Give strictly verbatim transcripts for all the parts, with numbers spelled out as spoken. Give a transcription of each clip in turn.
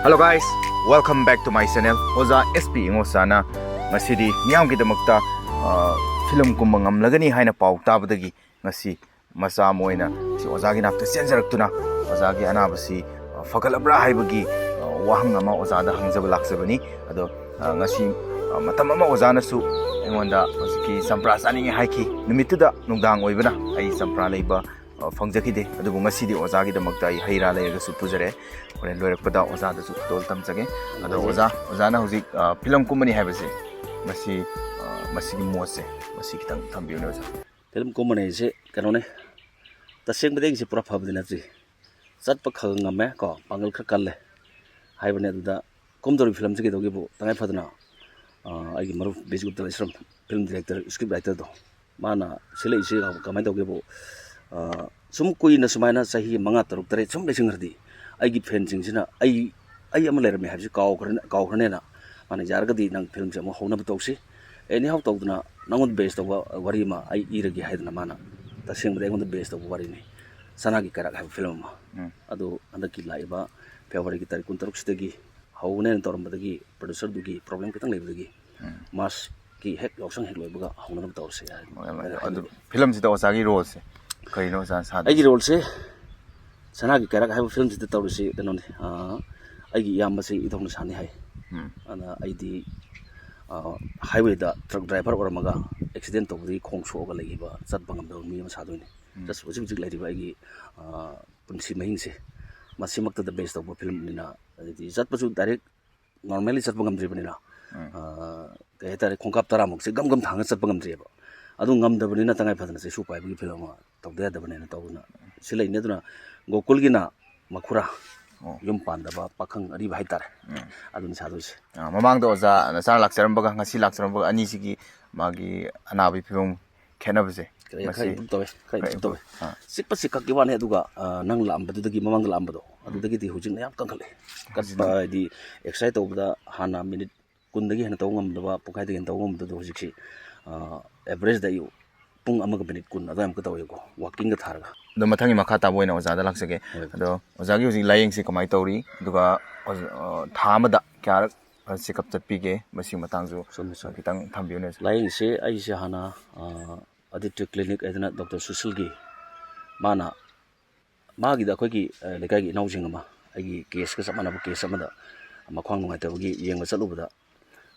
Hello guys, welcome back to my channel. ꯑꯣꯖꯥ S P ꯏꯉꯣꯆꯥꯅ ꯉꯁꯤꯗꯤ ꯃꯤꯌꯥꯝꯒꯤꯗꯃꯛꯇ, ꯑ, ꯐꯤꯂꯝ ꯀꯨꯝꯕ ꯉꯝꯂꯒꯅꯤ ꯍꯥꯏꯅ ꯄꯥꯎ ꯇꯥꯕꯗꯒꯤ ꯉꯁꯤ ꯃꯆꯥ ꯑꯃ ꯑꯣꯏꯅ ꯁꯤ ꯑꯣꯖꯥꯒꯤ ꯅꯥꯛꯇ ꯆꯦꯟꯖꯔꯛꯇꯨꯅ ꯑꯣꯖꯥꯒꯤ ꯑꯅꯥꯕꯁꯤ, ꯑ, ꯐꯒꯠꯂꯕ꯭ꯔꯥ ꯍꯥꯏꯕꯒꯤ, ꯑ, ꯋꯥꯍꯪ ꯑꯃ ꯑꯣꯖꯥꯗ ꯍꯪꯖꯕ ꯂꯥꯛꯆꯕꯅꯤ꯫ ꯑꯗꯣ, ꯑ, ꯉꯁꯤ, ꯑ, ꯃꯇꯝ ꯑꯃ ꯑꯣꯖꯥꯅꯁꯨ ꯑꯩꯉꯣꯟꯗ ꯍꯧꯖꯤꯛꯀꯤ ꯆꯝꯄ꯭ꯔꯥ ꯆꯥꯅꯤꯡꯉꯦ ꯍꯥꯏꯈꯤ꯫ ꯅꯨꯃꯤꯠꯇꯨꯗ ꯅꯨꯡꯗꯥꯡ ꯑꯣꯏꯕꯅ ꯑꯩ ꯆꯝꯄ꯭ꯔꯥ ꯂꯩꯕ, ꯑ, ꯐꯪꯖꯈꯤꯗꯦ꯫ ꯑꯗꯨꯕꯨ ꯉꯁꯤꯗꯤ ꯑꯣꯖꯥꯒꯤꯗꯃꯛꯇ ꯑꯩ ꯍꯩ ꯔꯥ ꯂꯩꯔꯒꯁꯨ ꯄꯨꯖꯔꯦ꯫ ꯍꯣꯔꯦꯟ ꯂꯣꯏꯔꯛꯄꯗ ꯑꯣꯖꯥꯗꯁꯨ ꯈꯨꯗꯣꯜ ꯇꯝꯖꯒꯦ꯫ ꯑꯗꯣ ꯐꯖꯩ꯫ ꯑꯣꯖꯥ, ꯑꯣꯖꯥꯅ ꯍꯧꯖꯤꯛ, ꯑ, ꯐꯤꯂꯝ ꯀꯨꯝꯕꯅꯤ ꯍꯥꯏꯕꯁꯦ, ꯃꯁꯤ, ꯑ, ꯃꯁꯤꯒꯤ ꯃꯣꯠꯁꯦ, ꯃꯁꯤ ꯈꯤꯇꯪ ꯊꯝꯕꯤꯌꯨꯅꯦ ꯑꯣꯖꯥ꯫ ꯐꯤꯂꯝ ꯀꯨꯝꯕꯅꯤ ꯍꯥꯏꯁꯦ ꯀꯩꯅꯣꯅꯦ, ꯇꯁꯦꯡꯕꯗꯤ ꯑꯩꯒꯤꯁꯦ ꯄꯨꯔꯥ ꯐꯕꯗꯤ ꯅꯠꯇ꯭ꯔꯤ꯫ ꯆꯠꯄ ꯈꯔ ꯉꯝꯃꯦ ꯀꯣ, ꯄꯥꯡꯒꯜ ꯈꯔ ꯀꯜꯂꯦ ꯍꯥꯏꯕꯅꯦ꯫ ꯑꯗꯨꯗ ꯀꯨꯝꯗꯧꯔꯤꯕ ꯐꯤꯂꯝꯁꯦ ꯀꯩꯗꯧꯒꯦꯕꯨ ꯇꯉꯥꯏ ꯐꯗꯅ, ꯑ, ꯑꯩꯒꯤ ꯃꯔꯨꯞ ꯕꯤꯖꯨꯒꯨꯞꯇ ꯂꯩꯁ꯭ꯔꯝ, ꯐꯤꯂꯝ ꯗꯤꯔꯦꯛꯇꯔ, ꯁ꯭ꯀ꯭ꯔꯤꯞ ꯔꯥꯏꯇꯔꯗꯣ, ꯃꯥꯅ ꯁꯤꯜꯂꯛꯏꯁꯦ ꯀꯃꯥꯏꯅ ꯇꯧꯒꯦꯕꯨ, ꯑ, ꯁꯨꯝ ꯀꯨꯏꯅ ꯁꯨꯃꯥꯏꯅ ꯆꯍꯤ ꯃꯉꯥ, ꯇꯔꯨꯛ, ꯇꯔꯦꯠ ꯁꯨꯝ ꯂꯩꯁꯤꯟꯈ꯭ꯔꯗꯤ ꯑꯩꯒꯤ ꯐꯦꯟꯁꯤꯡꯁꯤꯅ ꯑꯩ, ꯑꯩ ꯑꯃ ꯂꯩꯔꯝꯃꯦ ꯍꯥꯏꯕꯁꯤ ꯀꯥꯎꯈ꯭ꯔ-, ꯀꯥꯎꯈ꯭ꯔꯅꯦꯅ ꯃꯥꯅ, "ꯌꯥꯔꯒꯗꯤ ꯅꯪ ꯐꯤꯂꯝꯁꯦ ꯑꯃꯨꯛ ꯍꯧꯅꯕ ꯇꯧꯁꯤ꯫ Anyhow ꯇꯧꯗꯅ ꯅꯪꯉꯣꯟꯗ ꯕꯦꯁ ꯇꯧꯕ ꯋꯥꯔꯤ ꯑꯃ ꯑꯩ ꯏꯔꯒꯦ" ꯍꯥꯏꯗꯅ ꯃꯥꯅ ꯇꯁꯦꯡꯕꯗꯤ ꯑꯩꯉꯣꯟꯗ ꯕꯦꯁ ꯇꯧꯕ ꯋꯥꯔꯤꯅꯤ, "ꯁꯅꯥꯒꯤ ꯀꯩꯔꯥꯛ" ꯍꯥꯏꯕ ꯐꯤꯂꯝ ꯑꯃ꯫ ꯎꯝ꯫ ꯑꯗꯨ ꯍꯟꯗꯛꯀꯤ ꯂꯥꯛꯏꯕ ꯐꯦꯕ꯭ꯔꯨꯋꯥꯔꯤꯒꯤ ꯇꯥꯔꯤꯛ ꯀꯨꯟꯇꯔꯨꯛꯁꯤꯗꯒꯤ ꯍꯧꯒꯅꯦꯅ ꯇꯧꯔꯝꯕꯗꯒꯤ ꯄ꯭ꯔꯣꯗ꯭ꯌꯨꯁꯔꯗꯨꯒꯤ ꯄ꯭ꯔꯣꯕ꯭ꯂꯦꯝ ꯈꯤꯇꯪ ꯂꯩꯕꯗꯒꯤ ꯎꯝ꯫ ꯃꯥꯔꯁꯀꯤ ꯍꯦꯛ ꯌꯥꯎꯁꯪ ꯍꯦꯛ ꯂꯣꯏꯕꯒ ꯍꯧꯅꯅꯕ ꯇꯧꯔꯁꯦ ꯍꯥꯏ-, ꯍꯣꯏ, ꯍꯣꯏ꯫ ꯍꯥꯏꯅ ꯑꯗꯨ ꯍꯥꯏꯅꯤꯡꯉꯤ꯫ ꯐꯤꯂꯝꯁꯤꯗ ꯑꯣꯖꯥꯒꯤ ꯔꯣꯜꯁꯦ ꯀꯔꯤꯅꯣ ꯑꯣꯖꯥꯅ ꯁꯥꯗꯣꯏꯁꯦ? ꯑꯩꯒꯤ ꯔꯣꯜꯁꯦ ꯁꯅꯥꯒꯤ ꯀꯩꯔꯥꯛ ꯍꯥꯏꯕ ꯐꯤꯂꯝꯁꯤꯗ ꯇꯧꯔꯤꯁꯤ ꯀꯩꯅꯣꯅꯤ, ꯑꯥ, ꯑꯩꯒꯤ ꯏꯌꯥꯝꯕꯁꯤ ꯏꯙꯧꯅ ꯁꯥꯅꯤ ꯍꯥꯏ꯫ ꯎꯝ꯫ ꯑꯗꯨꯅ ꯑꯩꯗꯤ, ꯑꯥ, ꯍꯥꯏꯋꯦꯗ ꯇ꯭ꯔꯛ ꯗ꯭ꯔꯥꯏꯚꯔ ꯑꯣꯏꯔꯝꯃꯒ ꯑꯦꯛꯁꯤꯗꯦꯟ ꯇꯧꯕꯗꯒꯤ ꯈꯣꯡ ꯁꯣꯛꯑꯒ ꯂꯩꯈꯤꯕ, ꯆꯠꯄ ꯉꯝꯗꯕ ꯃꯤ ꯑꯃ ꯁꯥꯗꯣꯏꯅꯤ꯫ ꯎꯝ꯫ Just ꯍꯧꯖꯤꯛ ꯍꯧꯖꯤꯛ ꯂꯩꯔꯤꯕ ꯑꯩꯒꯤ, ꯑꯥ, ꯄꯨꯟꯁꯤ ꯃꯍꯤꯡꯁꯦ ꯃꯁꯤꯃꯛꯇꯗ ꯕꯦꯁ ꯇꯧꯕ ꯐꯤꯂꯝꯅꯤꯅ, ꯑꯗꯩꯗꯤ ꯆꯠꯄꯁꯨ ꯗꯥꯏꯔꯦꯛ ꯅꯣꯔꯃꯦꯜꯂꯤ ꯆꯠꯄ ꯉꯝꯗ꯭ꯔꯤꯕꯅꯤꯅ, ꯎꯝ꯫ ꯑꯥ, ꯀꯩ ꯍꯥꯏꯇꯥꯔꯦ, ꯈꯣꯡꯀꯥꯞ ꯇꯔꯥꯃꯨꯛꯁꯦ ꯒꯝ ꯒꯝ ꯊꯥꯡꯉ ꯆꯠꯄ ꯉꯝꯗ꯭ꯔꯤꯑꯕ꯫ ꯑꯗꯨ ꯉꯝꯗꯕꯅꯤꯅ ꯇꯉꯥꯏ ꯐꯗꯅ ꯆꯩꯁꯨ ꯄꯥꯏꯕꯒꯤ ꯐꯤꯂꯝ ꯑꯃ ꯇꯧꯗ ꯌꯥꯗꯕꯅꯦꯅ ꯇꯧꯗꯅ ꯁꯤꯜꯂꯛꯏꯅꯦ꯫ ꯑꯗꯨꯅ ꯒꯣꯀꯨꯜꯒꯤꯅ ꯃꯈꯨꯔꯥ, ꯑꯣ꯫ ꯌꯨꯝ ꯄꯥꯟꯗꯕ ꯄꯥꯈꯪ ꯑꯔꯤꯕ ꯍꯥꯏꯇꯥꯔꯦ꯫ ꯎꯝ꯫ ꯑꯗꯨꯅꯤ ꯁꯥꯗꯣꯏꯁꯦ꯫ ꯑꯥ, ꯃꯃꯥꯡꯗ ꯑꯣꯖꯥ ꯅꯆꯥ ꯂꯥꯛꯆꯔꯝꯕꯒ ꯉꯁꯤ ꯂꯥꯛꯆꯔꯝꯕꯒ ꯑꯅꯤꯁꯤꯒꯤ ꯃꯥꯒꯤ ꯑꯅꯥꯕꯒꯤ ꯐꯤꯕꯝ ꯈꯦꯠꯅꯕꯁꯦ ꯈꯔ, ꯈꯔ ꯃꯁꯤ improve ꯇꯧꯋꯦ, ꯈꯔ ꯈꯔ improve ꯇꯧꯋꯦ꯫ Improve꯫ ꯑꯥ꯫ ꯆꯤꯛꯄ ꯆꯤꯛꯈꯛꯀꯤ ꯋꯥꯅꯤ, ꯑꯗꯨꯒ, ꯑꯥ, ꯅꯪ ꯂꯥꯛꯑꯝꯕꯗꯨꯗꯒꯤ, ꯃꯃꯥꯡꯗ ꯂꯥꯛꯑꯝꯕꯗꯣ, ꯎꯝ꯫ ꯑꯗꯨꯗꯒꯤꯗꯤ ꯍꯧꯖꯤꯛꯅ ꯌꯥꯝ ꯀꯟꯈꯠꯂꯦ꯫ ꯍꯧꯖꯤꯛꯅ ꯀꯟꯕ ꯍꯥꯏꯗꯤ ꯑꯦꯛꯁꯔꯁꯥꯏꯁ ꯇꯧꯕꯗ ꯍꯥꯟꯅ ꯃꯤꯅꯤꯠ ꯀꯨꯟꯗꯒꯤ ꯍꯦꯟꯅ ꯇꯧꯕ ꯉꯝꯗꯕ, ꯄꯨꯡꯈꯥꯏꯗꯒꯤ ꯍꯦꯟꯅ ꯇꯧꯕ ꯉꯝꯗꯕꯗꯣ ꯍꯧꯖꯤꯛꯁꯤ, ꯑꯥ, ꯑꯦꯚꯔꯦꯖꯇ ꯑꯌꯨꯛ ꯄꯨꯡ ꯑꯃꯒ ꯃꯤꯅꯤꯠ ꯀꯨꯟ ꯑꯗꯨꯋꯥꯏꯃꯨꯛꯀ ꯇꯧꯋꯦꯕꯀꯣ, ꯋꯥꯛꯀꯤꯡꯒ ꯊꯥꯔꯒ꯫ ꯑꯗꯣ ꯃꯊꯪꯒꯤ ꯃꯈꯥ ꯇꯥꯕ ꯑꯣꯏꯅ ꯑꯣꯖꯥꯗ ꯂꯥꯛꯆꯒꯦ꯫ ꯍꯣꯏ꯫ ꯑꯗꯣ ꯑꯣꯖꯥꯒꯤ ꯍꯧꯖꯤꯛ ꯂꯥꯏꯌꯦꯡꯁꯤ ꯀꯃꯥꯏꯅ ꯇꯧꯔꯤ, ꯑꯗꯨꯒ ꯑꯣꯖ-, ꯑ, ꯊꯥ ꯑꯃꯗ ꯀꯌꯥꯔꯛ ꯆꯦꯛꯑꯞ ꯆꯠꯄꯤꯒꯦ, ꯃꯁꯤꯒꯤ ꯃꯇꯥꯡꯁꯨ ꯆꯨꯝꯃꯤ, ꯆꯨꯝꯃꯤ꯫ ꯈꯤꯇꯪ ꯊꯝꯕꯤꯌꯨꯅꯦ꯫ ꯂꯥꯏꯌꯦꯡꯁꯦ ꯑꯩꯁꯦ ꯍꯥꯟꯅ, ꯑ, ꯑꯗꯤꯇ꯭ꯌ ꯀ꯭ꯂꯤꯅꯤꯛ ꯍꯥꯏꯗꯅ ꯗꯣꯛꯇꯔ ꯁꯨꯁꯤꯜꯒꯤ, ꯃꯥꯅ, ꯃꯥꯒꯤꯗ ꯑꯩꯈꯣꯏꯒꯤ, ꯑ, ꯂꯩꯀꯥꯏꯒꯤ ꯏꯅꯥꯎꯁꯤꯡ ꯑꯃ, ꯑꯩꯒꯤ ꯀꯦꯁꯀ ꯆꯞ ꯃꯥꯟꯅꯕ ꯀꯦꯁ ꯑꯃꯗ ꯃꯈ꯭ꯋꯥꯡ ꯅꯨꯡꯉꯥꯏꯇꯕꯒꯤ ꯌꯦꯡꯕ ꯆꯠꯂꯨꯕꯗ,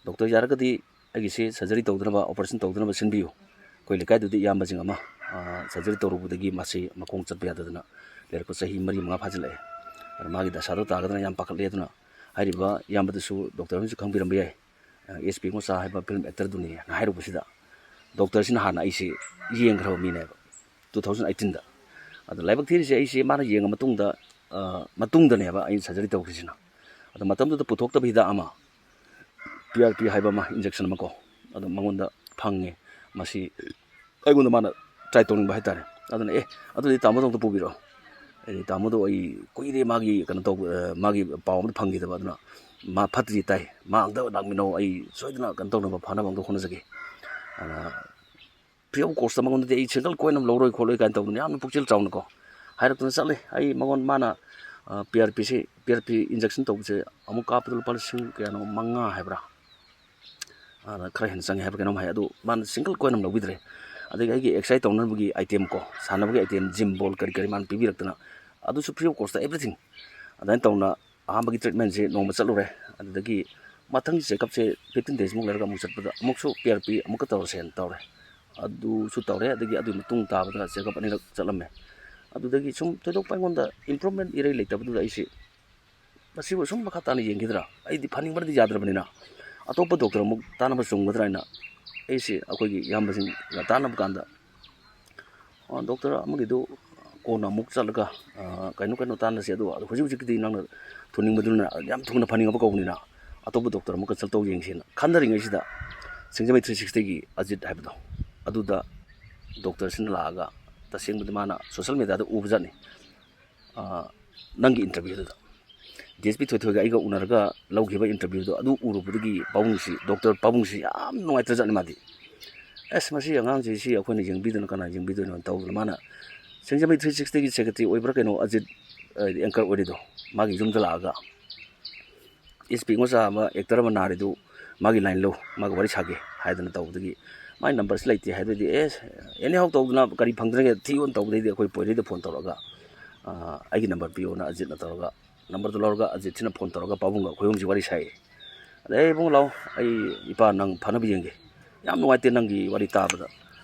"ꯗꯣꯛꯇꯔ, ꯌꯥꯔꯒꯗꯤ ꯑꯩꯒꯤꯁꯦ ꯁꯔꯖꯔꯤ ꯇꯧꯗꯅꯕ, ꯑꯣꯄꯔꯦꯁꯟ ꯇꯧꯗꯅꯕ ꯁꯤꯟꯕꯤꯌꯨ꯫ ꯑꯩꯈꯣꯏ ꯂꯩꯀꯥꯏꯗꯨꯗꯤ ꯏꯌꯥꯝꯕꯁꯤꯡ ꯑꯃ, ꯑ, ꯁꯔꯖꯔꯤ ꯇꯧꯔꯨꯕꯗꯒꯤ ꯃꯥꯁꯤ ꯃꯈꯣꯡ ꯆꯠꯄ ꯌꯥꯗꯗꯅ ꯂꯩꯔꯛꯄ ꯆꯍꯤ ꯃꯔꯤ ꯃꯉꯥ ꯐꯥꯖꯤꯜꯂꯛꯑꯦ꯫ ꯑꯗꯨꯅ ꯃꯥꯒꯤ ꯗꯁꯥꯗꯣ ꯇꯥꯒꯗ꯭ꯔꯥ ꯌꯥꯝ ꯄꯥꯈꯠꯂꯦ꯫ ꯑꯗꯨꯅ ꯍꯥꯏꯔꯤꯕ ꯏꯌꯥꯝꯕꯗꯨꯁꯨ ꯗꯣꯛꯇꯔ ꯑꯃꯁꯨ ꯈꯪꯕꯤꯔꯝꯕ ꯌꯥꯏ, ꯑ, ꯑꯦꯁ ꯄꯤ ꯉꯣꯆꯥ ꯍꯥꯏꯕ ꯐꯤꯂꯝ ꯑꯦꯛꯇꯔꯗꯨꯅꯤ" ꯍꯥꯏꯔꯨꯕꯁꯤꯗ, ꯗꯣꯛꯇꯔꯁꯤꯅ ꯍꯥꯟꯅ ꯑꯩꯁꯦ ꯌꯦꯡꯈ꯭ꯔꯕ ꯃꯤꯅꯦꯕ, ꯇꯨ ꯊꯥꯎꯖꯟ ꯑꯩꯠꯇꯤꯟꯗ꯫ ꯑꯗꯣ ꯂꯥꯏꯕꯛ ꯊꯤꯔꯤꯁꯦ ꯑꯩꯁꯦ ꯃꯥꯅ ꯌꯦꯡꯉ ꯃꯇꯨꯡꯗ, ꯑ, ꯃꯇꯨꯡꯗꯅꯦꯕ ꯑꯩꯅ ꯁꯔꯖꯔꯤ ꯇꯧꯈ꯭ꯔꯤꯁꯤꯅ꯫ ꯑꯗꯣ ꯃꯇꯝꯗꯨꯗ ꯄꯨꯊꯣꯛꯇꯕ ꯍꯤꯗꯥꯛ ꯑꯃ, ꯄꯤ ꯑꯥꯔ ꯄꯤ ꯍꯥꯏꯕ ꯑꯃ, ꯏꯟꯖꯦꯛꯁꯟ ꯑꯃ ꯀꯣ, ꯑꯗꯣ ꯃꯉꯣꯟꯗ ꯐꯪꯉꯦ꯫ ꯃꯁꯤ ꯑꯩꯉꯣꯟꯗ ꯃꯥꯅ ꯇ꯭ꯔꯥꯏ ꯇꯧꯅꯤꯡꯕ ꯍꯥꯏꯇꯥꯔꯦ꯫ ꯑꯗꯨꯅ, "ꯑꯦ, ꯑꯗꯨꯗꯤ ꯇꯥꯃꯣꯗ ꯑꯝꯇ ꯄꯨꯕꯤꯔꯛꯑꯣ꯫ ꯑꯩ ꯇꯥꯃꯣꯗꯣ ꯑꯩ ꯀꯨꯏꯔꯦ ꯃꯥꯒꯤ ꯀꯩꯅꯣ ꯇꯧꯕ, ꯑ, ꯃꯥꯒꯤ ꯄꯥꯎ ꯑꯝꯇ ꯐꯪꯈꯤꯗꯕ꯫ ꯑꯗꯨꯅ ꯃꯥ ꯐꯠꯇ꯭ꯔꯤ ꯇꯥꯏ, ꯃꯥ ꯑꯝꯇ ꯂꯥꯛꯃꯤꯟꯅꯧ, ꯑꯩ ꯁꯣꯏꯗꯅ ꯀꯩꯅꯣ ꯇꯧꯅꯕ, ꯐꯅꯕ ꯑꯝꯇ ꯍꯣꯠꯅꯖꯒꯦ"꯫ ꯑꯗꯨꯅ ꯐ꯭ꯔꯤ ꯑꯣꯐ ꯀꯣꯁꯇ ꯃꯉꯣꯟꯗꯗꯤ ꯑꯩ ꯁꯤꯡꯒꯜ ꯀꯣꯏꯟ ꯑꯃ ꯂꯧꯔꯣꯏ ꯈꯣꯠꯂꯣꯏ ꯀꯥꯏꯅ ꯇꯧꯗꯅ ꯌꯥꯝꯅ ꯄꯨꯛꯆꯦꯜ ꯆꯥꯎꯅꯀꯣ ꯍꯥꯏꯔꯛꯇꯅ ꯆꯠꯂꯦ꯫ ꯑꯩ ꯃꯉꯣꯟ, ꯃꯥꯅ, ꯑ, ꯄꯤ ꯑꯥꯔ ꯄꯤꯁꯤ, ꯄꯤ ꯑꯥꯔ ꯄꯤ ꯏꯟꯖꯦꯛꯁꯟ ꯇꯧꯕꯁꯦ ꯑꯃꯨꯛ ꯀꯥꯞꯄꯗ ꯂꯨꯄꯥ ꯂꯤꯁꯤꯡ ꯀꯌꯥꯅꯣ, ꯃꯉꯥ ꯍꯥꯏꯕ꯭ꯔꯥ? ꯑꯗ ꯈꯔ ꯍꯦꯟꯅ ꯆꯪꯉꯦ ꯍꯥꯏꯕ ꯀꯩꯅꯣꯝ ꯍꯥꯏ꯫ ꯑꯗꯨ ꯃꯥꯅ ꯁꯤꯡꯒꯜ ꯀꯣꯏꯟ ꯑꯃ ꯂꯧꯕꯤꯗ꯭ꯔꯦ꯫ ꯑꯗꯒꯤ ꯑꯩꯒꯤ ꯑꯦꯛꯁꯔꯁꯥꯏꯁ ꯇꯧꯅꯕꯒꯤ ꯑꯥꯏꯇꯦꯝ ꯀꯣ, ꯁꯥꯟꯅꯕꯒꯤ ꯑꯥꯏꯇꯦꯝ, ꯖꯤꯝ ꯕꯣꯜ ꯀꯔꯤ ꯀꯔꯤ ꯃꯥꯅ ꯄꯤꯕꯤꯔꯛꯇꯅ, ꯑꯗꯨꯁꯨ ꯐ꯭ꯔꯤ ꯑꯣꯐ ꯀꯣꯁꯇ, ꯑꯦꯚ꯭ꯔꯤꯊꯤꯡ꯫ ꯑꯗꯨꯃꯥꯏꯅ ꯇꯧꯅ ꯑꯍꯥꯟꯕꯒꯤ ꯇ꯭ꯔꯤꯠꯃꯦꯟꯁꯦ ꯅꯣꯡꯃ ꯆꯠꯂꯨꯔꯦ꯫ ꯑꯗꯨꯗꯒꯤ ꯃꯊꯪꯒꯤ ꯆꯦꯛꯑꯞꯁꯦ ꯐꯤꯐꯇꯤꯟ ꯗꯦꯖꯃꯨꯛ ꯂꯩꯔꯒ ꯑꯃꯨꯛ ꯆꯠꯄꯗ ꯑꯃꯨꯛꯁꯨ ꯄꯤ ꯑꯥꯔ ꯄꯤ ꯑꯃꯨꯛꯀ ꯇꯧꯔꯁꯦꯅ ꯇꯧꯔꯦ꯫ ꯑꯗꯨꯁꯨ ꯇꯧꯔꯦ꯫ ꯑꯗꯒꯤ ꯑꯗꯨꯒꯤ ꯃꯇꯨꯡ ꯇꯥꯕꯗ ꯆꯦꯛꯑꯞ ꯑꯅꯤꯔꯛ ꯆꯠꯂꯝꯃꯦ꯫ ꯑꯗꯨꯗꯒꯤ ꯁꯨꯝ ꯊꯣꯏꯗꯣꯛꯄ ꯑꯩꯉꯣꯟꯗ ꯏꯝꯄ꯭ꯔꯨꯚꯃꯦꯟ ꯏꯔꯩ ꯂꯩꯇꯕꯗꯨꯗ ꯑꯩꯁꯦ ꯃꯁꯤꯕꯨ ꯁꯨꯝ ꯃꯈꯥ ꯇꯥꯅ ꯌꯦꯡꯈꯤꯗ꯭ꯔꯥ, ꯑꯩꯗꯤ ꯐꯅꯤꯡꯕꯅꯗꯤ ꯌꯥꯗ꯭ꯔꯕꯅꯤꯅ ꯑꯇꯣꯞꯄ ꯗꯣꯛꯇꯔ ꯑꯃꯨꯛ ꯇꯥꯟꯅꯕ ꯆꯨꯝꯒꯗ꯭ꯔꯥ ꯍꯥꯏꯅ ꯑꯩꯁꯦ ꯑꯩꯈꯣꯏꯒꯤ ꯏꯌꯥꯝꯕꯁꯤꯡꯒ ꯇꯥꯟꯅꯕ ꯀꯥꯟꯗ, "ꯑ, ꯗꯣꯛꯇꯔ ꯑꯃꯒꯤꯗꯨ ꯀꯣꯟꯅ ꯑꯃꯨꯛ ꯆꯠꯂꯒ, ꯑ, ꯀꯩꯅꯣ ꯀꯩꯅꯣ ꯇꯥꯟꯅꯁꯤ, ꯑꯗꯨꯒ ꯍꯧꯖꯤꯛ ꯍꯧꯖꯤꯛꯀꯤꯗꯤ ꯅꯪꯅ ꯊꯨꯅꯤꯡꯕꯗꯨꯅ ꯌꯥꯝ ꯊꯨꯅ ꯐꯅꯤꯡꯉꯕ ꯀꯧꯕꯅꯤꯅ ꯑꯇꯣꯞꯄ ꯗꯣꯛꯇꯔ ꯑꯃꯨꯛ ꯀꯟꯁꯜ ꯇꯧ ꯌꯦꯡꯁꯦꯅ" ꯈꯟꯅꯔꯤꯉꯩꯁꯤꯗ ꯁꯤꯡꯖꯃꯩ ꯊ꯭ꯔꯤ ꯁꯤꯛꯁꯇꯤꯒꯤ ꯑꯖꯤꯠ ꯍꯥꯏꯕꯗꯣ, ꯑꯗꯨꯗ ꯗꯣꯛꯇꯔꯁꯤꯅ ꯂꯥꯛꯑꯒ, ꯇꯁꯦꯡꯕꯗꯤ ꯃꯥꯅ ꯁꯣꯁꯦꯜ ꯃꯦꯗꯤꯌꯥꯗ ꯎꯕꯖꯥꯠꯅꯤ, ꯑ, ꯅꯪꯒꯤ ꯏꯟꯇꯔꯚ꯭ꯌꯨꯗꯨꯗ꯫ ꯗꯤ ꯑꯦꯁ ꯄꯤ ꯊꯣꯏꯊꯣꯏꯒ ꯑꯩꯒ ꯎꯅꯔꯒ ꯂꯧꯈꯤꯕ ꯏꯟꯇꯔꯚ꯭ꯌꯨꯗꯣ ꯑꯗꯨ ꯎꯔꯨꯕꯗꯒꯤ ꯄꯥꯕꯨꯡꯁꯤ, ꯗꯣꯛꯇꯔ ꯄꯥꯕꯨꯡꯁꯤ ꯌꯥꯝ ꯅꯨꯡꯉꯥꯏꯇ꯭ꯔꯖꯥꯠꯅꯤ ꯃꯥꯗꯤ꯫ "ꯑꯁ, ꯃꯁꯤ ꯑꯉꯥꯡꯁꯤ, ꯁꯤ ꯑꯩꯈꯣꯏꯅ ꯌꯦꯡꯕꯤꯗꯅ ꯀꯅꯥ ꯌꯦꯡꯕꯤꯗꯣꯏꯅꯣ?" ꯇꯧꯗꯅ ꯃꯥꯅ ꯁꯤꯡꯖꯃꯩ ꯊ꯭ꯔꯤ ꯁꯤꯛꯁꯇꯤꯒꯤ ꯁꯦꯀ꯭ꯔꯦꯇꯔꯤ ꯑꯣꯏꯕ꯭ꯔꯥ ꯀꯩꯅꯣ, ꯑꯖꯤꯠ, ꯑꯦꯡꯀꯔ ꯑꯣꯏꯔꯤꯗꯣ, ꯃꯥꯒꯤ ꯌꯨꯝꯗ ꯂꯥꯛꯑꯒ, "ꯏꯁ, ꯄꯤꯛ ꯃꯆꯥ ꯑꯃ, ꯑꯦꯛꯇꯔ ꯑꯃ ꯅꯥꯔꯤꯗꯨ, ꯃꯥꯒꯤ ꯂꯥꯏꯟ ꯂꯧ, ꯃꯥꯒ ꯋꯥꯔꯤ ꯁꯥꯒꯦ" ꯍꯥꯏꯗꯅ ꯇꯧꯕꯗꯒꯤ, "ꯃꯥꯏ ꯅꯝꯕꯔꯁꯤ ꯂꯩꯇꯦ" ꯍꯥꯏꯕꯗꯒꯤ, "ꯑꯦ, ꯑꯦꯅꯤ ꯍꯥꯎ ꯇꯧꯗꯅ ꯀꯔꯤ ꯐꯪꯗ꯭ꯔꯒꯦ, ꯊꯤꯌꯣꯅ" ꯇꯧꯕꯗꯩꯗꯤ ꯑꯩꯈꯣꯏ ꯄꯣꯏꯔꯩꯗ ꯐꯣꯟ ꯇꯧꯔꯒ, ꯑ, "ꯑꯩꯒꯤ ꯅꯝꯕꯔ ꯄꯤꯌꯣꯅ" ꯑꯖꯤꯠꯅ ꯇꯧꯔꯒ ꯅꯝꯕꯔꯗꯨ ꯂꯧꯔꯒ ꯑꯖꯤꯠꯁꯤꯅ ꯐꯣꯟ ꯇꯧꯔꯒ ꯄꯥꯕꯨꯡꯒ ꯑꯩꯈꯣꯏ ꯑꯍꯨꯝꯁꯤ ꯋꯥꯔꯤ ꯁꯥꯏ꯫ ꯑꯗꯩ, "ꯏꯕꯨꯡꯉꯣ ꯂꯥꯎ, ꯑꯩ ꯏꯄꯥ ꯅꯪ ꯐꯅꯕ ꯌꯦꯡꯒꯦ꯫ ꯌꯥꯝ ꯅꯨꯡꯉꯥꯏꯇꯦ ꯅꯪꯒꯤ ꯋꯥꯔꯤ ꯇꯥꯕꯗ꯫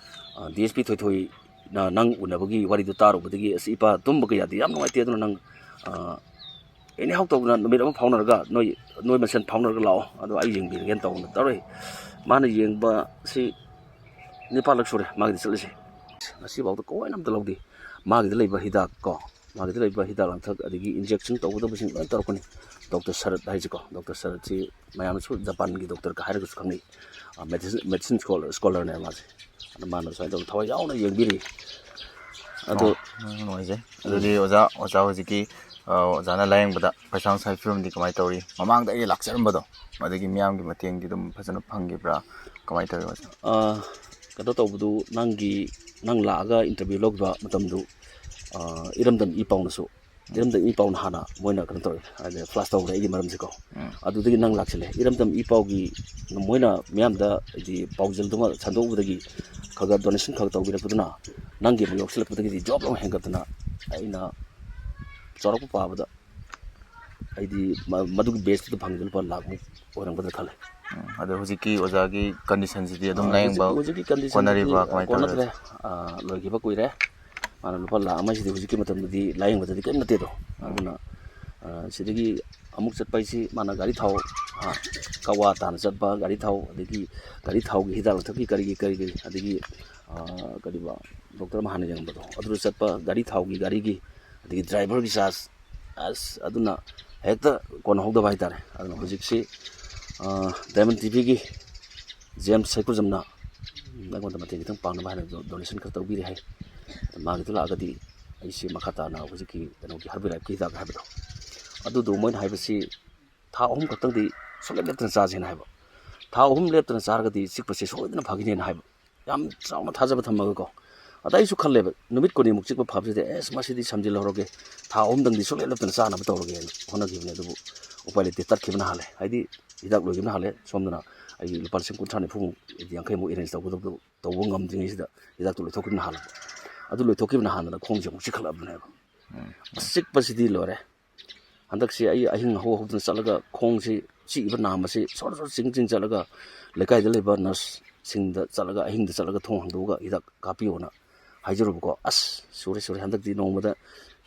ꯑ, ꯗꯤ ꯑꯦꯁ ꯄꯤ ꯊꯣꯏꯊꯣꯏꯅ ꯅꯪ ꯎꯅꯕꯒꯤ ꯋꯥꯔꯤꯗꯨ ꯇꯥꯔꯨꯕꯗꯒꯤ ꯑꯁ ꯏꯄꯥ ꯇꯨꯝꯕꯒ ꯌꯥꯗꯦ꯫ ꯌꯥꯝ ꯅꯨꯡꯉꯥꯏꯇꯦ꯫ ꯑꯗꯨꯅ ꯅꯪ, ꯑ, ꯑꯦꯅꯤ ꯍꯥꯎ ꯇꯧꯗꯅ ꯅꯨꯃꯤꯠ ꯑꯃ ꯐꯥꯎꯅꯔꯒ ꯅꯣꯏ, ꯅꯣꯏ ꯃꯁꯦꯟ ꯐꯥꯎꯅꯔꯒ ꯂꯥꯛꯑꯣ꯫ ꯑꯗꯣ ꯑꯩ ꯌꯦꯡꯕꯤꯔꯒꯦꯅ" ꯇꯧꯗꯅ ꯇꯧꯔꯛꯏ꯫ ꯃꯥꯅ ꯌꯦꯡꯕꯁꯤ ꯅꯤꯄꯥꯜꯂꯛ ꯁꯨꯔꯦ ꯃꯥꯒꯤꯗ ꯆꯠꯂꯤꯁꯦ꯫ ꯉꯁꯤꯐꯥꯎꯗ ꯀꯣꯏꯅ ꯑꯝꯇ ꯂꯧꯗꯦ꯫ ꯃꯥꯒꯤꯗ ꯂꯩꯕ ꯍꯤꯗꯥꯛ ꯀꯣ, ꯃꯥꯒꯤꯗ ꯂꯩꯕ ꯍꯤꯗꯥꯛ ꯂꯥꯡꯊꯛ, ꯑꯗꯒꯤ ꯏꯟꯖꯦꯛꯁꯟ ꯇꯧꯒꯗꯕꯁꯤꯡ ꯂꯣꯏ ꯇꯧꯔꯛꯀꯅꯤ꯫ ꯗꯣꯛꯇꯔ ꯁꯔꯠ ꯍꯥꯏꯁꯤꯀꯣ, ꯗꯣꯛꯇꯔ ꯁꯔꯠꯁꯤ ꯃꯌꯥꯝꯅꯁꯨ ꯖꯄꯥꯟꯒꯤ ꯗꯣꯛꯇꯔꯒ ꯍꯥꯏꯔꯒꯁꯨ ꯈꯪꯅꯩ꯫ ꯑ, ꯃꯦꯗꯤꯁꯤꯟ, ꯃꯦꯗꯤꯁꯤꯟ ꯁ꯭ꯀꯣꯂꯔ, ꯁ꯭ꯀꯣꯂꯔꯅꯦ ꯃꯥꯁꯦ꯫ ꯑꯗꯣ ꯃꯥꯅ ꯁꯨꯃꯥꯏꯅ ꯇꯧꯗꯅ ꯊꯋꯥꯏ ꯌꯥꯎꯅ ꯌꯦꯡꯕꯤꯔꯤ꯫ ꯑꯗꯣ ꯑꯣ, ꯌꯥꯝ ꯅꯨꯡꯉꯥꯏꯖꯩ꯫ ꯑꯗꯨꯗꯤ ꯑꯣꯖꯥ, ꯑꯣꯖꯥ ꯍꯧꯖꯤꯛꯀꯤ, ꯑ, ꯑꯣꯖꯥꯅ ꯂꯥꯌꯦꯡꯕꯗ ꯄꯩꯁꯥ ꯅꯨꯡꯁꯥꯒꯤ ꯐꯤꯕꯝꯗꯤ ꯀꯃꯥꯏꯅ ꯇꯧꯔꯤ? ꯃꯃꯥꯡꯗ ꯑꯩ ꯂꯥꯛꯆꯔꯝꯕꯗꯣ, ꯃꯗꯨꯒꯤ ꯃꯤꯌꯥꯝꯒꯤ ꯃꯇꯦꯡꯗꯤ ꯑꯗꯨꯝ ꯐꯖꯅ ꯐꯪꯈꯤꯕ꯭ꯔꯥ? ꯀꯃꯥꯏꯅ ꯇꯧꯋꯤ, ꯑꯣꯖꯥ? ꯑ, ꯀꯩꯅꯣ ꯇꯧꯕꯗꯨ, ꯅꯪꯒꯤ, ꯅꯪ ꯂꯥꯛꯑꯒ ꯏꯟꯇꯔꯚ꯭ꯌꯨ ꯂꯧꯈꯤꯕ ꯃꯇꯝꯗꯨ, ꯑ, ꯏꯔꯝꯗꯝ ꯏ ꯄꯥꯎꯅꯁꯨ, ꯏꯔꯝꯗꯝ ꯏ ꯄꯥꯎꯅ ꯍꯥꯟꯅ ꯃꯣꯏꯅ ꯀꯩꯅꯣ ꯇꯧꯔꯦ, ꯍꯥꯏꯗꯤ ꯐ꯭ꯂꯥꯁ ꯇꯧꯈ꯭ꯔꯦ ꯑꯩꯒꯤ ꯃꯔꯝꯁꯦꯀꯣ꯫ ꯎꯝ꯫ ꯑꯗꯨꯗꯒꯤ ꯅꯪ ꯂꯥꯛꯁꯤꯜꯂꯦ꯫ ꯏꯔꯝꯗꯝ ꯏ ꯄꯥꯎꯒꯤ ꯃꯣꯏꯅ ꯃꯤꯌꯥꯝꯗ ꯍꯥꯏꯗꯤ ꯄꯥꯎꯖꯦꯜꯗꯨꯃ ꯁꯟꯗꯣꯛꯎꯕꯗꯒꯤ ꯈꯔ ꯈꯔ ꯗꯣꯅꯦꯁꯟ ꯈꯔ ꯇꯧꯕꯤꯔꯛꯄꯗꯨꯅ ꯅꯪꯒꯤ ꯑꯃꯨꯛ ꯌꯥꯎꯁꯤꯜꯂꯛꯄꯗꯒꯤꯗꯤ ꯖꯣꯕ ꯑꯃ ꯍꯦꯟꯒꯠꯇꯅ ꯑꯩꯅ ꯆꯥꯎꯔꯥꯛꯄ ꯄꯥꯕꯗ ꯑꯩꯗꯤ ꯃ-, ꯃꯗꯨꯒꯤ ꯕꯦꯁꯇꯨꯗ ꯐꯪꯉꯤꯗꯣ ꯂꯨꯄꯥ ꯂꯥꯛꯃꯨꯛ ꯑꯣꯏꯔꯝꯒꯗ꯭ꯔꯥ ꯈꯜꯂꯦ꯫ ꯎꯝ, ꯑꯗꯣ ꯍꯧꯖꯤꯛꯀꯤ ꯑꯣꯖꯥꯒꯤ ꯀꯟꯗꯤꯁꯟꯁꯤꯗꯤ ꯑꯗꯨꯝ ꯑꯥ, ꯂꯥꯌꯦꯡꯕ ꯍꯧꯖꯤꯛ, ꯍꯧꯖꯤꯛꯀꯤ ꯀꯟꯗꯤꯁꯟꯗꯗꯤ, ꯀꯣꯟꯅꯔꯤꯕ꯭ꯔꯥ? ꯑꯥ, ꯀꯃꯥꯏꯅ ꯇꯧꯔꯤ? ꯀꯣꯟꯅꯗ꯭ꯔꯦ꯫ ꯑꯥ, ꯂꯣꯏꯈꯤꯕ ꯀꯨꯏꯔꯦ꯫ ꯃꯥꯅ ꯂꯨꯄꯥ ꯂꯥꯛ ꯑꯃ ꯍꯥꯏꯁꯤꯗꯤ ꯍꯧꯖꯤꯛꯀꯤ ꯃꯇꯝꯗꯗꯤ ꯂꯥꯌꯦꯡꯕꯗꯗꯤ ꯀꯔꯤꯝ ꯅꯠꯇꯦꯗꯣ꯫ ꯎꯝ꯫ ꯑꯗꯨꯅ, ꯑꯥ, ꯁꯤꯗꯒꯤ ꯑꯃꯨꯛ ꯆꯠꯄ ꯍꯥꯏꯁꯤ ꯃꯥꯅ ꯒꯥꯔꯤ ꯊꯥꯎ, ꯑꯥ, ꯀꯛꯋꯥ ꯇꯥꯅ ꯆꯠꯄ, ꯒꯥꯔꯤ ꯊꯥꯎ, ꯑꯗꯒꯤ ꯒꯥꯔꯤ ꯊꯥꯎꯒꯤ ꯍꯤꯗꯥꯛ ꯂꯥꯡꯊꯛꯀꯤ ꯀꯔꯤꯒꯤ, ꯀꯔꯤꯒꯤ, ꯑꯗꯒꯤ, ꯑꯥ, ꯀꯔꯤꯕ, ꯗꯣꯛꯇꯔ ꯑꯃ ꯍꯥꯟꯅ ꯌꯦꯡꯉꯝꯕꯗꯣ, ꯑꯗꯨꯗ ꯆꯠꯄ, ꯒꯥꯔꯤ ꯊꯥꯎꯒꯤ, ꯒꯥꯔꯤꯒꯤ, ꯑꯗꯒꯤ ꯗ꯭ꯔꯥꯏꯚꯔꯒꯤ ꯆꯥꯔꯖ, ꯑꯁ, ꯑꯗꯨꯅ ꯍꯦꯛꯇ ꯀꯣꯟꯅꯍꯧꯗꯕ ꯍꯥꯏꯇꯥꯔꯦ꯫ ꯑꯗꯨꯅ ꯍꯧꯖꯤꯛꯁꯤ, ꯑ, ꯗꯥꯏꯃꯟ ꯇꯤ ꯚꯤꯒꯤ ꯖꯦꯝꯁ ꯁꯩꯈꯨꯖꯝꯅ ꯑꯩꯉꯣꯟꯗ ꯃꯇꯦꯡ ꯈꯤꯇꯪ ꯄꯥꯡꯅꯕ ꯍꯥꯏꯅ ꯗꯣ-, ꯗꯣꯅꯦꯁꯟ ꯈꯔ ꯇꯧꯕꯤꯔꯦ ꯍꯥꯏ꯫ ꯑꯗ ꯃꯥꯒꯤꯗꯣ ꯂꯥꯛꯑꯒꯗꯤ ꯑꯩꯁꯤ ꯃꯈꯥ ꯇꯥꯅ ꯍꯧꯖꯤꯛꯀꯤ ꯀꯩꯅꯣꯒꯤ ꯍꯔꯕꯤꯔꯥꯏꯞꯀꯤ ꯍꯤꯗꯥꯛ ꯍꯥꯏꯕꯗꯣ, ꯑꯗꯨꯗꯣ ꯃꯣꯏꯅ ꯍꯥꯏꯕꯁꯤ ꯊꯥ ꯑꯍꯨꯝ ꯈꯛꯇꯪꯗꯤ ꯁꯨꯡꯂꯦꯞ ꯂꯦꯞꯇꯅ ꯆꯥꯁꯦꯅ ꯍꯥꯏꯕ꯫ ꯊꯥ ꯑꯍꯨꯝ ꯂꯦꯞꯇꯅ ꯆꯥꯔꯒꯗꯤ ꯆꯤꯛꯄꯁꯦ ꯁꯣꯏꯗꯅ ꯐꯒꯅꯦꯅ ꯍꯥꯏꯕ꯫ ꯌꯥꯝ ꯆꯥꯎꯅ ꯊꯥꯖꯕ ꯊꯝꯃꯒꯀꯣ, ꯑꯗ ꯑꯩꯁꯨ ꯈꯜꯂꯦꯕ, ꯅꯨꯃꯤꯠ ꯀꯨꯟꯅꯤꯃꯨꯛ ꯆꯤꯛꯄ ꯐꯕꯁꯤꯗ ꯑꯦꯁ ꯃꯁꯤꯗꯤ ꯁꯝꯖꯤꯜꯍꯧꯔꯒꯦ, ꯊꯥ ꯑꯍꯨꯝꯗꯪꯗꯤ ꯁꯨꯡꯂꯦꯞ ꯂꯦꯞꯇꯅ ꯆꯥꯅꯕ ꯇꯧꯔꯒꯦꯅ ꯍꯣꯠꯅꯈꯤꯕꯅꯦ꯫ ꯑꯗꯨꯕꯨ ꯎꯄꯥꯏ ꯂꯩꯇꯦ, ꯇꯠꯈꯤꯕꯅ ꯍꯥꯜꯂꯦ꯫ ꯍꯥꯏꯗꯤ ꯍꯤꯗꯥꯛ ꯂꯣꯏꯈꯤꯕꯅ ꯍꯥꯜꯂꯦ꯫ ꯁꯣꯝꯗꯅ ꯑꯩꯒꯤ ꯂꯨꯄꯥ ꯂꯤꯁꯤꯡ ꯀꯨꯟꯊ꯭ꯔꯥ ꯅꯤꯐꯨꯃꯨꯛ, ꯌꯥꯡꯈꯩꯃꯨꯛ ꯑꯦꯔꯦꯟꯖ ꯇꯧꯒꯗꯕꯗꯣ ꯇꯧꯕ ꯉꯝꯗ꯭ꯔꯤꯉꯩꯁꯤꯗ ꯍꯤꯗꯥꯛꯇꯣ ꯂꯣꯏꯊꯣꯛꯈꯤꯕꯅ ꯍꯥꯜꯂꯕ꯫ ꯑꯗꯨ ꯂꯣꯏꯊꯣꯛꯈꯤꯕꯅ ꯍꯥꯟꯗꯅ ꯈꯣꯡꯁꯦ ꯑꯃꯨꯛ ꯆꯤꯛꯈꯠꯂꯛꯑꯕꯅꯦꯕ꯫ ꯑꯁ, ꯆꯤꯛꯄꯁꯤꯗꯤ ꯂꯣꯏꯔꯦ꯫ ꯍꯟꯗꯛꯁꯤ ꯑꯩ ꯑꯍꯤꯡ ꯍꯧ ꯍꯧꯗꯅ ꯆꯠꯂꯒ ꯈꯣꯡꯁꯤ ꯆꯤꯛꯏꯕ ꯅꯥꯝꯃꯁꯤ ꯁꯣꯔ ꯁꯣꯔ ꯆꯤꯡ ꯆꯤꯡ ꯆꯠꯂꯒ ꯂꯩꯀꯥꯏꯗ ꯂꯩꯕ ꯅꯔꯁꯁꯤꯡꯗ ꯆꯠꯂꯒ, ꯑꯍꯤꯡꯗ ꯆꯠꯂꯒ ꯊꯣꯡ ꯍꯥꯡꯗꯣꯛꯑꯒ ꯍꯤꯗꯥꯛ ꯀꯥꯞꯄꯤꯌꯣꯅ ꯍꯥꯏꯖꯔꯨꯕꯀꯣ꯫ ꯑꯁ, ꯁꯨꯔꯦ ꯁꯨꯔꯦ, ꯍꯟꯗꯛꯇꯤ ꯅꯣꯡꯃꯗ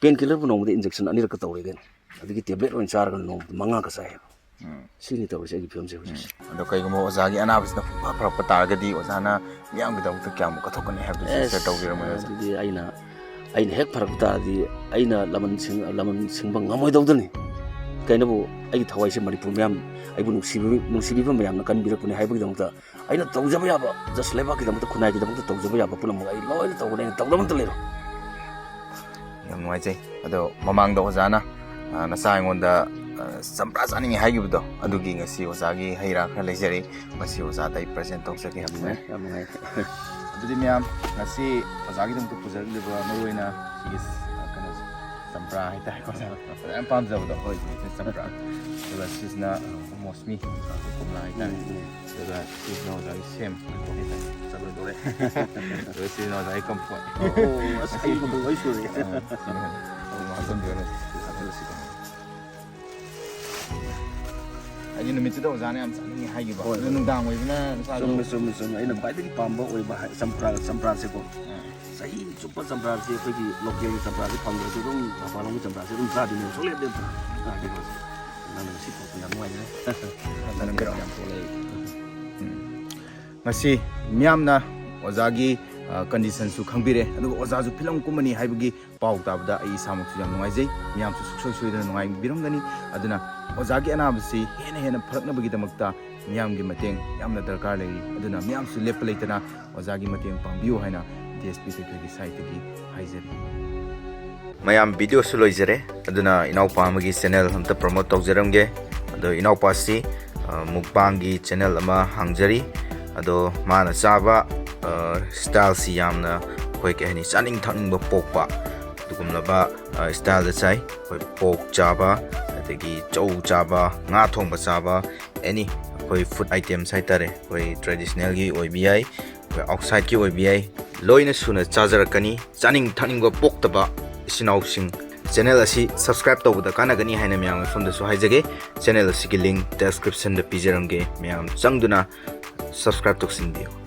ꯄꯦꯟ ꯀꯤꯂꯔꯕꯨ ꯅꯣꯡꯃꯗ ꯏꯟꯖꯦꯛꯁꯟ ꯑꯅꯤꯔꯛꯀ ꯇꯧꯔꯦ ꯀꯩꯅꯣ꯫ ꯑꯗꯒꯤ ꯇꯦꯕ꯭ꯂꯦꯠ ꯑꯣꯏꯅ ꯆꯥꯔꯒꯅ ꯅꯣꯡꯃꯗ ꯃꯉꯥꯒ ꯆꯥꯏꯌꯦꯕ꯫ ꯁꯤꯅꯤ ꯇꯧꯔꯤꯁꯦ ꯑꯩꯒꯤ ꯐꯤꯕꯝꯁꯦ ꯍꯧꯖꯤꯛꯁꯦ꯫ ꯑꯗꯣ ꯀꯩꯒꯨꯝꯕ ꯑꯣꯖꯥꯒꯤ ꯑꯅꯥꯕꯁꯤꯅ ꯄꯨꯡꯐ ꯐꯔꯛꯄ ꯇꯥꯔꯒꯗꯤ ꯑꯣꯖꯥꯅ ꯃꯤꯌꯥꯝꯒꯤꯗꯃꯛꯇ ꯀꯌꯥꯃꯨꯛ ꯀꯠꯊꯣꯛꯀꯅꯤ ꯍꯥꯏꯕꯗꯨꯁꯨ ꯑꯦꯁ, share ꯇꯧꯕꯤꯔꯝꯃꯣ, ꯑꯣꯖꯥ꯫ ꯑꯗꯨꯗꯤ ꯑꯩꯅ, ꯑꯩꯅ ꯍꯦꯛ ꯐꯔꯛꯄ ꯇꯥꯔꯗꯤ ꯑꯩꯅ ꯂꯃꯟ ꯁꯤꯡ-, ꯂꯃꯟ ꯁꯤꯡꯕ ꯉꯝꯃꯣꯏꯗꯧꯗꯅꯤ꯫ ꯀꯩꯅꯕꯨ ꯑꯩꯒꯤ ꯊꯋꯥꯏꯁꯦ ꯃꯅꯤꯄꯨꯔ ꯃꯌꯥꯝ, ꯑꯩꯕꯨ ꯅꯨꯡꯁꯤꯕꯤ-, ꯅꯨꯡꯁꯤꯕꯤꯕ ꯃꯌꯥꯝꯅ ꯀꯟꯕꯤꯔꯛꯄꯅꯤ ꯍꯥꯏꯕꯒꯤꯗꯃꯛꯇ ꯑꯩꯅ ꯇꯧꯖꯕ ꯌꯥꯕ, just ꯂꯩꯕꯥꯛꯀꯤꯗꯃꯛꯇ, ꯈꯨꯟꯅꯥꯏꯒꯤꯗꯃꯛꯇ ꯇꯧꯖꯕ ꯌꯥꯕ ꯄꯨꯝꯅꯃꯛ ꯑꯩ ꯂꯣꯏꯅ ꯇꯧꯒꯅꯤ꯫ ꯑꯩꯅ ꯇꯧꯗꯕ ꯑꯝꯇ ꯂꯩꯔꯣꯏ꯫ ꯌꯥꯝ ꯅꯨꯡꯉꯥꯏꯖꯩ꯫ ꯑꯗꯣ ꯃꯃꯥꯡꯗ ꯑꯣꯖꯥꯅ, ꯑ, ꯅꯆꯥ ꯑꯩꯉꯣꯟꯗ, ꯑ, ꯆꯝꯄ꯭ꯔꯥ ꯆꯥꯅꯤꯡꯉꯦ ꯍꯥꯏꯈꯤꯕꯗꯣ, ꯑꯗꯨꯒꯤ ꯉꯁꯤ ꯑꯣꯖꯥꯒꯤ ꯍꯩ ꯔꯥ ꯈꯔ ꯂꯩꯖꯔꯤ, ꯃꯁꯤ ꯑꯣꯖꯥꯗ ꯑꯩ present ꯇꯧꯖꯒꯦ꯫ ꯌꯥꯝ ꯅꯨꯡꯉꯥꯏ, ꯌꯥꯝ ꯅꯨꯡꯉꯥꯏ꯫ ꯑꯗꯨꯗꯤ ꯃꯌꯥꯝ, ꯉꯁꯤ ꯑꯣꯖꯥꯒꯤꯗꯃꯛꯇ ꯄꯨꯖꯔꯛꯂꯤꯕ ꯃꯔꯨꯑꯣꯏꯅ ꯁꯤꯒꯤ, ꯑ, ꯀꯩꯅꯣꯁꯦ, ꯆꯝꯄ꯭ꯔꯥ ꯍꯥꯏꯇꯥꯔꯦꯀꯣ, ꯑꯣꯖꯥ ꯌꯥꯝ ꯄꯥꯝꯖꯕꯗꯣ꯫ ꯍꯣꯏ, ꯍꯣꯏ꯫ ꯆꯝꯄ꯭ꯔꯥ꯫ ꯑꯗꯨꯒ ꯁꯤꯁꯤꯅ, ꯑ, ꯃꯣꯁꯃꯤ, ꯀꯣꯝꯂꯥ ꯍꯥꯏꯇꯥꯔꯦ꯫ ꯎꯝ, ꯎꯝ꯫ ꯑꯗꯨꯒ ꯁꯤꯁꯤꯅ ꯑꯣꯖꯥꯒꯤ ꯁꯦꯝ꯫ ꯆꯠꯂꯣꯏꯗꯧꯔꯦ꯫ ꯑꯗꯨꯒ ꯁꯤꯁꯤꯅ ꯑꯣꯖꯥꯒꯤ ꯀꯝꯐꯣꯏ꯫ ꯑꯣ, ꯑꯁ, ꯍꯩ ꯃꯈꯜ ꯂꯣꯏ ꯁꯨꯔꯦ꯫ ꯑ, ꯁꯤꯅ ꯑꯗꯨꯝ ꯍꯥꯞꯆꯤꯟꯕꯤꯔꯣꯅꯦ꯫ ꯍꯥꯏꯗꯤ ꯅꯨꯃꯤꯠꯇꯨꯗ ꯑꯣꯖꯥꯅ ꯌꯥꯝ ꯆꯥꯅꯤꯡꯉꯦ ꯍꯥꯏꯈꯤꯕ꯫ ꯍꯣꯏ, ꯑꯗꯨ ꯍꯣꯏ꯫ ꯅꯨꯡꯗꯥꯡ ꯑꯣꯏꯕꯅ ꯆꯥꯗꯣ-, ꯆꯨꯝꯃꯦ, ꯆꯨꯝꯃꯦ, ꯆꯨꯝꯃꯦ꯫ ꯑꯩꯅ ꯈ꯭ꯋꯥꯏꯗꯒꯤ ꯄꯥꯝꯕ ꯑꯣꯏꯕ ꯍꯥꯏ-, ꯆꯝꯄ꯭ꯔꯥ, ꯆꯝꯄ꯭ꯔꯥꯁꯦꯀꯣ꯫ ꯑꯥ꯫ ꯆꯍꯤ ꯆꯨꯞꯄ ꯆꯝꯄ꯭ꯔꯥꯁꯦ ꯑꯩꯈꯣꯏꯒꯤ ꯂꯣꯀꯦꯜꯒꯤ ꯆꯝꯄ꯭ꯔꯥꯁꯦ ꯐꯪꯗ꯭ꯔꯁꯨ ꯑꯗꯨꯝ ꯃꯄꯥꯟꯂꯣꯝꯒꯤ ꯆꯝꯄ꯭ꯔꯥꯁꯦ ꯑꯗꯨꯝ ꯆꯥꯗꯣꯏꯅꯦꯕ ꯁꯨꯡꯂꯦꯞ ꯂꯦꯞꯇꯅ꯫ ꯆꯥꯗꯣꯏꯅꯦ꯫ ꯅꯪꯅ ꯉꯁꯤ ꯄꯨꯔꯛꯄ ꯌꯥꯝ ꯅꯨꯡꯉꯥꯏꯖꯔꯦ꯫ ꯅꯪ ꯀꯩꯅꯣ ꯌꯥꯝ ꯄꯨꯔꯛꯑꯦ꯫ ꯎꯝ꯫ ꯉꯁꯤ ꯃꯤꯌꯥꯝꯅ ꯑꯣꯖꯥꯒꯤ, ꯑ, conditionꯁꯨ ꯈꯪꯕꯤꯔꯦ, ꯑꯗꯨꯒ ꯑꯣꯖꯥꯁꯨ ꯐꯤꯂꯝ ꯀꯨꯝꯃꯅꯤ ꯍꯥꯏꯕꯒꯤ ꯄꯥꯎ ꯇꯥꯕꯗ ꯑꯩ ꯏꯁꯥꯃꯛꯁꯨ ꯌꯥꯝ ꯅꯨꯡꯉꯥꯏꯖꯩ꯫ ꯃꯤꯌꯥꯝꯁꯨ ꯁꯨꯡꯁꯣꯏ ꯁꯣꯏꯗꯅ ꯅꯨꯡꯉꯥꯏꯕꯤꯔꯝꯒꯅꯤ꯫ ꯑꯗꯨꯅ ꯑꯣꯖꯥꯒꯤ ꯑꯅꯥꯕꯁꯤ ꯍꯦꯟꯅ ꯍꯦꯟꯅ ꯐꯔꯛꯅꯕꯒꯤꯗꯃꯛꯇ ꯃꯤꯌꯥꯝꯒꯤ ꯃꯇꯦꯡ ꯌꯥꯝꯅ ꯗꯔꯀꯥꯔ ꯂꯩꯔꯤ꯫ ꯑꯗꯨꯅ ꯃꯤꯌꯥꯝꯁꯨ ꯂꯦꯞꯄ ꯂꯩꯇꯅ ꯑꯣꯖꯥꯒꯤ ꯃꯇꯦꯡ ꯄꯥꯡꯕꯤꯌꯨ ꯍꯥꯏꯅ DSP ꯀꯩꯊꯦꯜꯒꯤ siteꯇꯒꯤ ꯍꯥꯏꯖꯔꯤ꯫ ꯃꯌꯥꯝ videoꯁꯨ ꯂꯣꯏꯖꯔꯦ꯫ ꯑꯗꯨꯅ ꯏꯅꯥꯎꯄꯥ ꯑꯃꯒꯤ channel ꯑꯝꯇ promote ꯇꯧꯖꯔꯝꯒꯦ꯫ ꯑꯗꯣ ꯏꯅꯥꯎꯄꯥꯁꯤ, ꯑ, mukbangꯒꯤ channel ꯑꯃ ꯍꯥꯡꯖꯔꯤ꯫ ꯑꯗꯣ ꯃꯥꯅ ꯆꯥꯕ, ꯑ, styleꯁꯤ ꯌꯥꯝꯅ ꯑꯩꯈꯣꯏ ꯀꯩ ꯍꯥꯏꯅꯤ, ꯆꯥꯅꯤꯡ ꯊꯛꯅꯤꯡꯕ ꯄꯣꯛꯄ ꯑꯗꯨꯒꯨꯝꯂꯕ ꯏꯁꯇꯥꯏꯜꯗ ꯆꯥꯏ꯫ ꯑꯩꯈꯣꯏ ꯄꯣꯛ ꯆꯥꯕ, ꯑꯗꯒꯤ ꯆꯧ ꯆꯥꯕ, ꯉꯥ ꯊꯣꯡꯕ ꯆꯥꯕ, ꯑꯦꯅꯤ ꯑꯩꯈꯣꯏ ꯐꯨꯗ ꯑꯥꯏꯇꯦꯝꯁ ꯍꯥꯏꯇꯥꯔꯦ, ꯑꯩꯈꯣꯏ ꯇ꯭ꯔꯦꯗꯤꯁꯅꯦꯜꯒꯤ ꯑꯣꯏꯕ ꯌꯥꯏ, ꯑꯩꯈꯣꯏ ꯑꯥꯎꯠꯁꯥꯏꯠꯀꯤ ꯑꯣꯏꯕ ꯌꯥꯏ, ꯂꯣꯏꯅ ꯁꯨꯅ ꯆꯥꯖꯔꯛꯀꯅꯤ꯫ ꯆꯥꯅꯤꯡ ꯊꯛꯅꯤꯡꯕ ꯄꯣꯛꯇꯕ ꯏꯆꯤꯟ ꯏꯅꯥꯎꯁꯤꯡ, ꯆꯦꯅꯦꯜ ꯑꯁꯤ ꯁꯕꯁꯀ꯭ꯔꯥꯏꯕ ꯇꯧꯕꯗ ꯀꯥꯟꯅꯒꯅꯤ ꯍꯥꯏꯅ ꯃꯌꯥꯝ ꯃꯐꯝꯗꯁꯨ ꯍꯥꯏꯖꯒꯦ꯫ ꯆꯦꯅꯦꯜ ꯑꯁꯤꯒꯤ ꯂꯤꯡ ꯗꯦꯁꯀ꯭ꯔꯤꯞꯁꯟꯗ ꯄꯤꯖꯔꯝꯒꯦ, ꯃꯌꯥꯝ ꯆꯪꯗꯨꯅ ꯁꯕꯁꯀ꯭ꯔꯥꯏꯕ ꯇꯧꯁꯤꯟꯕꯤꯌꯨ꯫